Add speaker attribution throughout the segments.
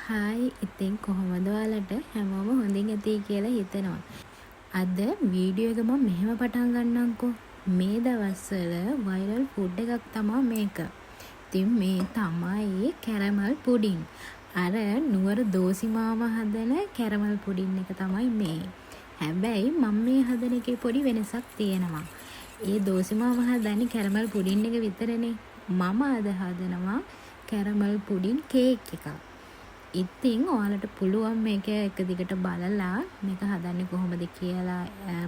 Speaker 1: Hi, ඉතින් කොහොමද ඔයාලට? හැමෝම හොඳින් ඇති කියලා හිතෙනවා. අද වීඩියෝ එක මම මෙහෙම පටන් ගන්නම්කෝ. මේ දවස්වල වෛරල් ෆුඩ් එකක් තමා මේක. ඉතින් මේ තමයි කැරමල් පුඩින්. අර නුවර දෝසි මාමා හදන කැරමල් පුඩින් එක තමයි මේ. හැබැයි මම මේ හදන එකේ පොඩි වෙනසක් තියෙනවා. ඒ දෝසි මාමා හදන්නේ කැරමල් පුඩින් එක විතරනේ. මම අද හදනවා කැරමල් පුඩින් කේක් එකක්. ඉතින් ඔයාලට පුළුවන් මේක එක දිගට බලලා මේක හදන්නේ කොහොමද කියලා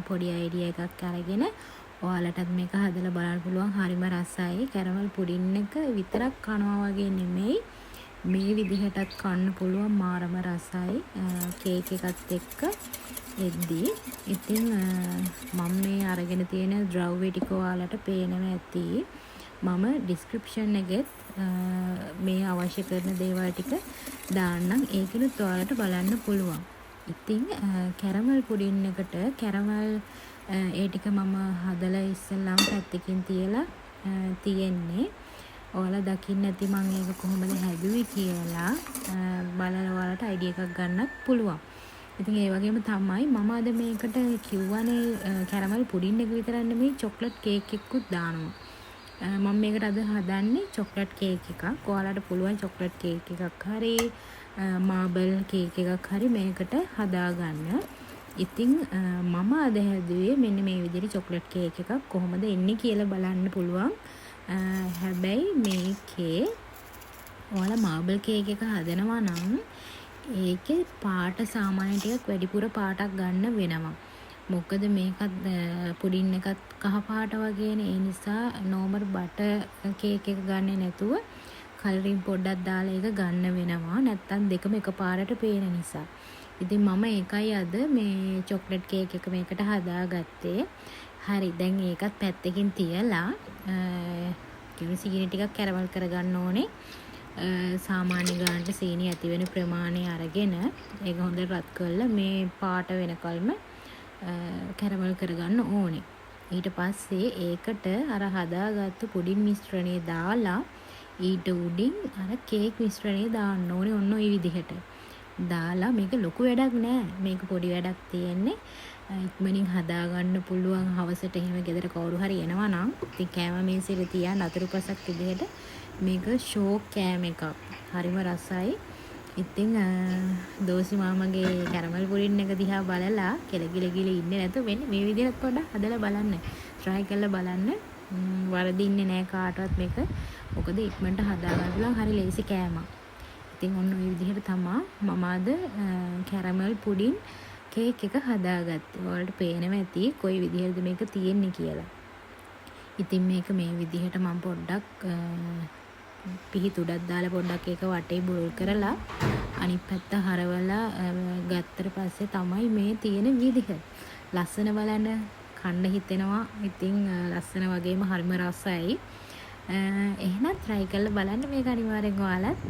Speaker 1: පොඩි අයිඩියා එකක් අරගෙන ඔයාලටත් මේක හදලා බලන්න පුළුවන්. හරිම රසයි. කැරමල් පුඩින් එක විතරක් කනවා වගේ නෙමෙයි, මේ විදිහටත් කන්න පුළුවන්. මාරම රසයි කේක් එකත් එක්ක එද්දී. ඉතින් මම මේ අරගෙන තියෙන ද්‍රව්‍ය ටික ඔයාලට පේනවා ඇති. මම ඩිස්ක්‍රිප්ෂන් එකෙත් මේ අවශ්‍ය කරන දේවල් ටික දාන්නම්. ඒකෙනුත් ඔයාලට බලන්න පුළුවන්. ඉතින් කැරමල් පුඩින් එකට කැරමල් ඒ ටික මම හදලා ඉස්සෙල්ලාම පැත්තකින් තියලා තියෙන්නේ. ඔයාලා දකින්න ඇති මං ඒක කොහොමද හැදුවේ කියලා. බලලා ඔයාලට අයිඩියා එකක් ගන්නත් පුළුවන්. ඉතින් ඒ වගේම තමයි මම අද මේකට කිව්වනේ කැරමල් පුඩින් එක විතරක් නෙමෙයි, චොක්ලට් කේක් එකකුත් දානවා. මම මේකට අද හදන්නේ චොක්ලට් කේක් එකක්. ඔයාලට පුළුවන් චොක්ලට් කේක් එකක් හරි මාබල් කේක් එකක් හරි මේකට හදාගන්න. ඉතින් මම අද හැදුවේ මෙන්න මේ විදිහට චොක්ලට් කේක් එකක්. කොහොමද එන්නේ කියලා බලන්න පුළුවන්. හැබැයි මේකේ ඔයාලා මාබල් කේක් එක හදනවා නම් ඒකේ පාට සාමාන්‍ය ටිකක් වැඩිපුර පාටක් ගන්න වෙනවා. මොකද මේකත් පුඩින් එකත් කහ පාට වගේනේ. ඒ නිසා නෝමල් බටර් කේක් එක ගන්නෙ නැතුව කලරින් පොඩ්ඩක් දාලා ඒක ගන්න වෙනවා. නැත්තම් දෙකම එකපාරට පේන නිසා. ඉතින් මම ඒකයි අද මේ චොක්ලට් කේක් එක මේකට හදාගත්තේ. හරි, දැන් ඒකත් පැත්තකින් තියලා සීනි ටිකක් කැරමල් කරගන්න ඕනේ. සාමාන්‍ය ගානට සීනි ඇති වෙන ප්‍රමාණය අරගෙන ඒක හොඳට රත් කරලා මේ පාට වෙනකල්ම කැරමල් කරගන්න ඕනේ. ඊට පස්සේ ඒකට අර හදාගත්තු පුඩින් මිශ්‍රණය දාලා ඊට උඩින් අර කේක් මිශ්‍රණය දාන්න ඕනේ ඔන්න ඔය විදිහට. දාලා මේක ලොකු වැඩක් නෑ. මේක පොඩි වැඩක් තියෙන්නේ. ඉක්මනින් හදාගන්න පුළුවන්. හවසට එහෙම ගෙදර කවුරු හරි එනවා නම් ඉතින් කෑම මේසෙට තියන් අතුරුපසක් විදිහට මේක ෂෝක් කෑම එකක්. හරිම රසයි. ඉතින් දෝසි මාමගේ කැරමල් පුඩින් එක දිහා බලලා කෙල ගිල ඉන්නේ නැතුව මෙන්න මේ විදිහට පොඩ්ඩක් හදලා බලන්න. ට්‍රයි කරලා බලන්න. වරදින්නේ නෑ කාටවත් මේක. මොකද ඉක්මනට හදාගන්න පුළුවන් හරි ලේසි කෑමක්. ඉතින් ඔන්න ඔය විදිහට තමා මම අද කැරමල් පුඩින් කේක් එක හදාගත්තේ. ඔයාලට පේනවා ඇති කොයි විදිහටද මේක තියෙන්නේ කියලා. ඉතින් මේක මේ විදිහට මම පොඩ්ඩක් පිහිට උඩක් දාලා පොඩ්ඩක් ඒක වටේ බුරුල් කරලා අනිත් පැත්ත හරවලා ගත්තට පස්සේ තමයි මේ තියෙන විදිහ. ලස්සන බලන්න, කන්න හිතෙනවා. ඉතින් ලස්සන වගේම හරිම රසයි. එහෙනම් try කරලා බලන්න මේක අනිවාර්යෙන් ඔයාලත්.